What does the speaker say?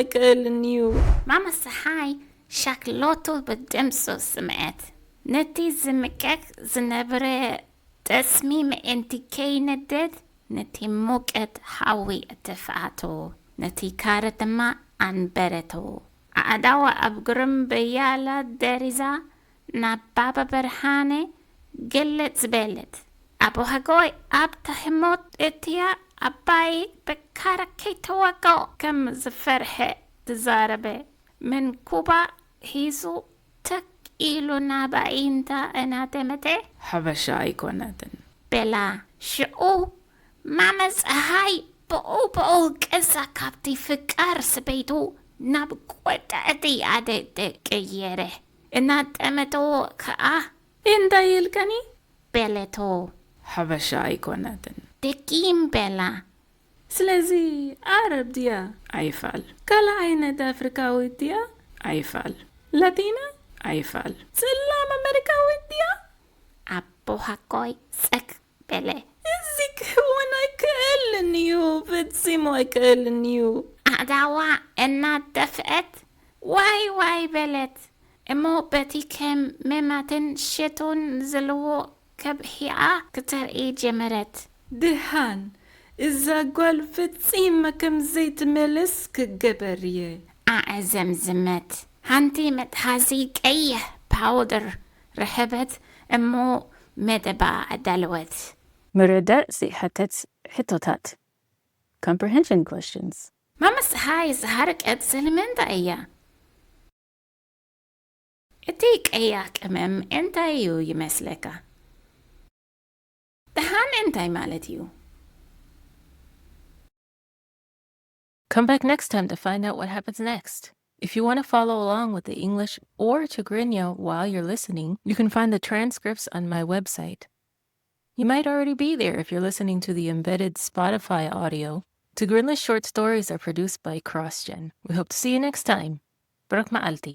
ኣይክእልን እዩ። ማማ ጸሓይ ሻክሎቱ ብድምጹ ስምዐት። ነቲ ዝምቀቅ ዝነብረ ጠስሚ ምእንቲ ከይነደድ ነቲ ሙቀት ሓዊ ኣተፍኣቶ፣ ነቲ ካረ ድማ ኣንበረቶ። ኣእዳዋ ኣብ ግርም በያላ ደሪዛ ናብ ባባ ብርሃነ ግልጽ በለት። ኣቦሃጎይ ኣብታ ህሞት እቲያ ኣባይ ብካራ ከይተወግኦ ከም ዝፈርሐ ተዛረበ። መንኩባ ሒዙ ተክ ኢሉ ናብ ኣዒንታ እናጠመተ። ሓበሻ ኣይኮነትን። በላ። ሽዑ ማመ ጸሃይ ብኡ ብኡ ቅሳ ካብቲ ፍቃር ሰበይቱ ናብ ቁጥዕቲ ኣደ ተቀየረ። እናጠመተዎ ከኣ እንታይ ኢልከኒ? በለቶ። ሓበሻ ኣይኮነትን። ደጊም በላ። ስለዚ ዓረብ ድያ? ኣይፋል። ካልእ ዓይነት ኣፍሪካዊት ድያ? ኣይፋል። ላቲና? ኣይፋል። ጸላም ኣመሪካዊት ድያ? ኣቦሃጎይ ጸግ በለ። እዚ ክህወን ኣይክእልን እዩ፣ ፈጺሙ ኣይክእልን እዩ። ኣእዳዋ እናደፍአት ዋይ ዋይ በለት። እሞ በቲ ከም መማትን ሽቶን ዘለዎ ከብሒኣ ክተርኢ ጀመረት። ድሓን እዛ ጓል ፈጺማ ከም ዘይትመልስ ክገበር እየ። ኣዕዘምዘመት። ሓንቲ መትሓዚ ቀይሕ ፓውደር ረኸበት እሞ መደባ ኣዳለወት። ምርዳእ ዘይሓተት ሕቶታት። Comprehension questions. ማማ ጸሓይ ዝሃረቀት ስለምንታይ እያ? እቲ ቀያሕ ቀመም እንታይ እዩ ይመስለካ? ደሓን እንታይ ማለት እዩ? Come back next time to find out what happens next. If you want to follow along with the English or Tigrinya while you're listening, you can find the transcripts on my website. You might already be there if you're listening to the embedded Spotify audio. Tigrinya short stories are produced by CrossGen. We hope to see you next time. ብሩኽ መዓልቲ።